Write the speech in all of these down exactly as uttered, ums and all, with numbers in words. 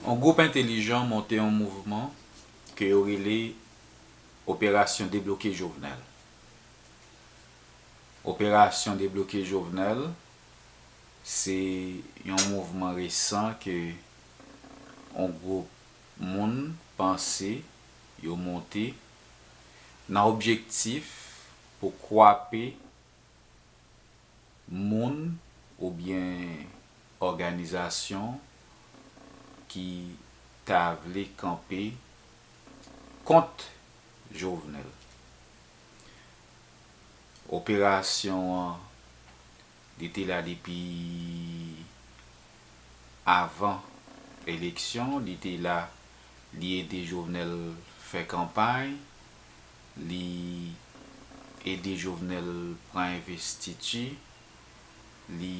Yon gwoup entèlijan monte yon mouvman ke yo rele Operasyon Debloke Jovenel. Operasyon Debloke Jovenel se yon mouvman resan ke yon gwoup moun panse yo monte nan objektif pou kwape moun oubyen òganizasyon ki ta vle kanpe kont Jovenel. Operasyon an, li te la depi avan eleksyon, li te la, li ede Jovenel fè kanpay, li ede Jovenel pran envestiti, li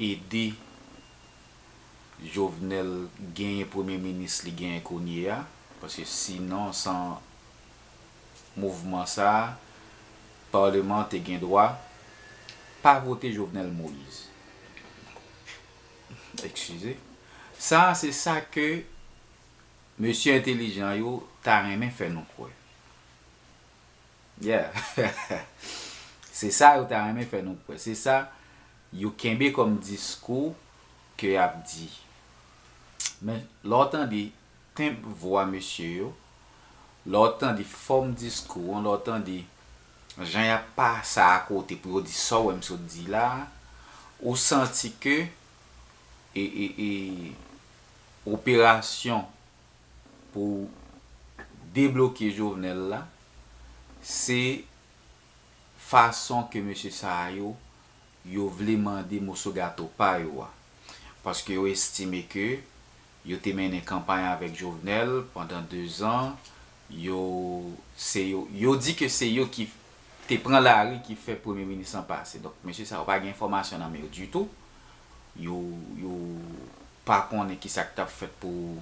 ede Jovenel genyen premye minis li genyen kounye a, paske sinon, san mouvman sa a, palman te gen dwa pa vote Jovenel Moïse. Eskize. Sa a se sa ke mesye entèlijan yo ta renmen fè nou kwè. Yeah. Se sa yo ta renmen fè nou kwè. Se sa yo kenbe kòm diskou ke y ap di. Men lè w tande tenb vwa mesye yo, lè w tande fòm diskou an, lè w tande jan y ap pase akote pou yo di sa w wè m sot di la a, ou santi ke e, e, e, operasyon pou debloke Jovenel la, se fason ke mesye sa yo, yo vle mande moso gato pa yo a. Paske yo estime ke yo te mennen kanpay avèk Jovenel pandan dezan, yo, se yo, yo di ke se yo ki te pran lari ki fè premye minis lan pase. Donk, mesye sa yo pa gen enfòmasyon nan men yo ditou. Yo, yo pa konnen kisa k t ap fèt pou,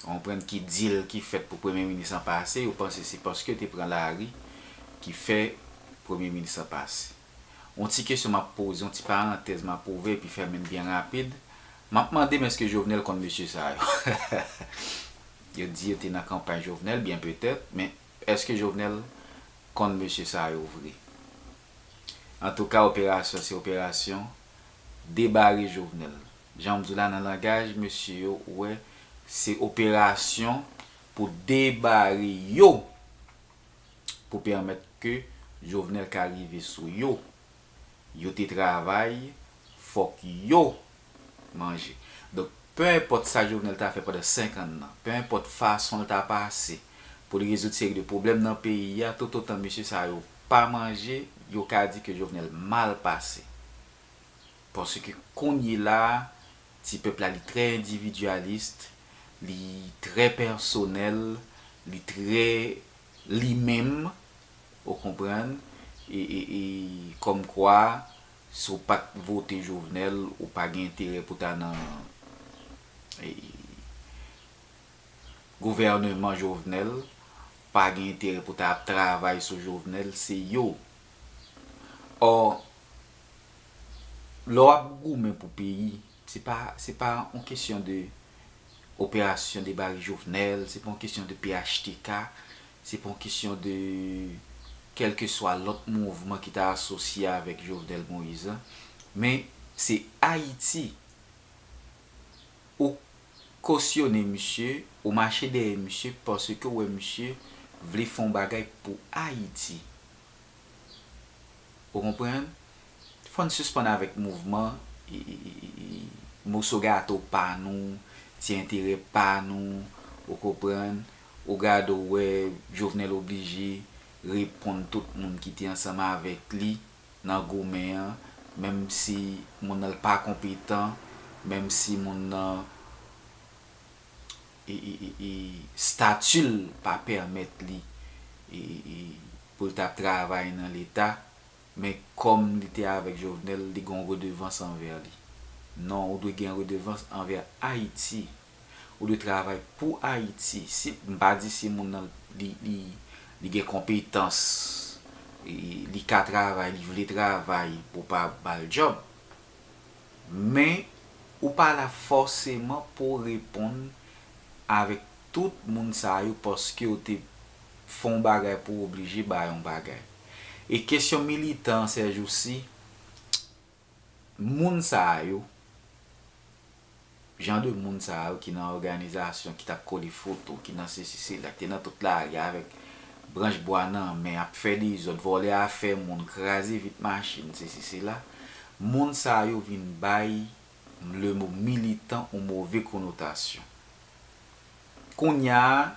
konprann, ki deal ki fèt pou premye minis lan pase. Yo panse se paske yo te pran lari ki fè premye minis lan pase. Yon ti kesyon m ap poze, yon ti parantèz m ap ouvè epi fèmen l byen rapid. M ap mande m èske Jovenel konn mesye sa yo. Yo di yo te nan kanpay Jovenel, byen petèt, men èske Jovenel konn mesye sa yo vre? Antouka, operasyon se operasyon debare Jovenel. Jan m di w la, nan langaj mesye yo, ou wè, se operasyon pou debare yo, pou pèmèt ke Jovenel ka rive sou yo. Yo te travay, fòk yo manje. Donk, pe enpòt sa Jovenel ta fè pandan senk an nan, pe enpòt fason l ta pase pou li rezoud seri de pwoblèm nan peyi a, toutotan mesye sa yo pa manje, yo ka di ke Jovenel mal pase. Paske kounye la a, ti pèp la, li trè endividyalis, li trè pèsonèl, li trè li menm, ou konprann, e, e, e kòmkwa, si w pa t vote Jovenel, ou pa gen enterè pou ta nan, e, gouvèneman Jovenel, pa gen enterè pou ta ap travay sou Jovenel, se yo. Ò, lè w ap goumen pou peyi, se pa, se pa yon kesyon de operasyon debare Jovenel, se pa yon kesyon de P H T K, se pa yon kesyon de kèlkeswa lòt mouvman ki ta asosye avèk Jovenel Moïse la, men se Ayiti. Ou kosyone misye, ou mache dèyè misye paske w wè misye vle fè yon bagay pou Ayiti. Ou konprann? Fò n sispann avèk mouvman, e, e, e, e, e, moso gato pa nou, ti enterè pa nou, ou konprann? Ou gade w wè Jovenel oblije reponn tout moun ki te ansanm avèk li nan goumen an, menm si moun nan l pa konpetan, menm si moun nan e, e, e, e, stati l pa pèmèt li e, e, e, pou l t ap travay nan Leta, men kòm li te avèk Jovenel, li gen yon redevans anvè li. Non, ou dwe gen redevans anvè Ayiti. Ou dwe travay pou Ayiti. Si, m pa di si moun nan li, li, li gen konpetans, e, li ka travay, li vle travay pou w pa ba l djòb. Men, ou pa la fòseman pou w reponn avèk tout moun sa yo paske yo te fè yon bagay pou oblije bay yon bagay. E kesyon militan sèjousi, moun sa yo, jan de moun sa yo ki nan òganizasyon, ki t ap kole foto, ki nan sesi sela, ki te nan tout lari avèk branch bwa nan men, ap fè dezòd, vòlè afè moun, kraze vit machin, sesi sela, moun sa yo vin bay le mo militan yon move konotasyon. Kounye a,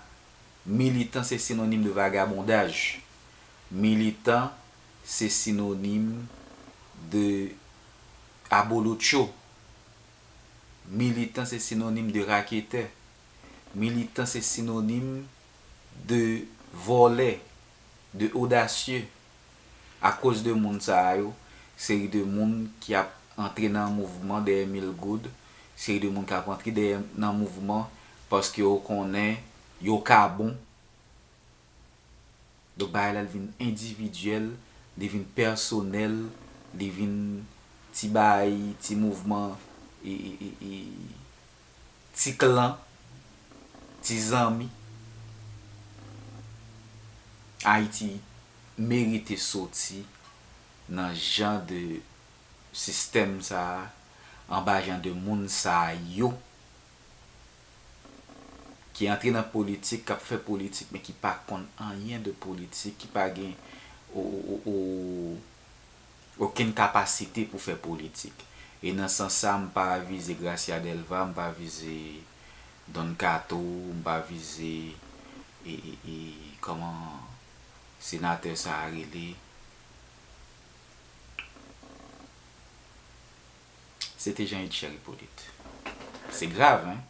militan se sinonim de vagabondaj. Militan se sinonim de abolotcho. Militan se sinonim de raketè. Militan se sinonim de vòlè, de odasye. Akoz de moun sa yo, seri de moun ki ap antre nan mouvman dèyè mil goud, seri de moun k ap antre dèyè nan mouvman paske yo konnen yo ka bon. Donk bagay la vin endividyèl, li vin pèsonèl, li vin ti bay, ti mouvman, e, e, e, e, ti klan, ti zanmi. Ayiti merite soti nan jan de sistèm sa a, anba jan de moun sa yo ki antre nan politik, k ap fè politik, men ki pa konn anyen de politik, ki pa gen o, o, o, o, okenn kapasite pou fè politik. E nan sans sa, m pa vize Gracia Delva, m pa vize Don Kato, m pa vize, e, e, e, kòman senatè sa a rele? Se te Jean Etcher Hyppolite. Se grav, en.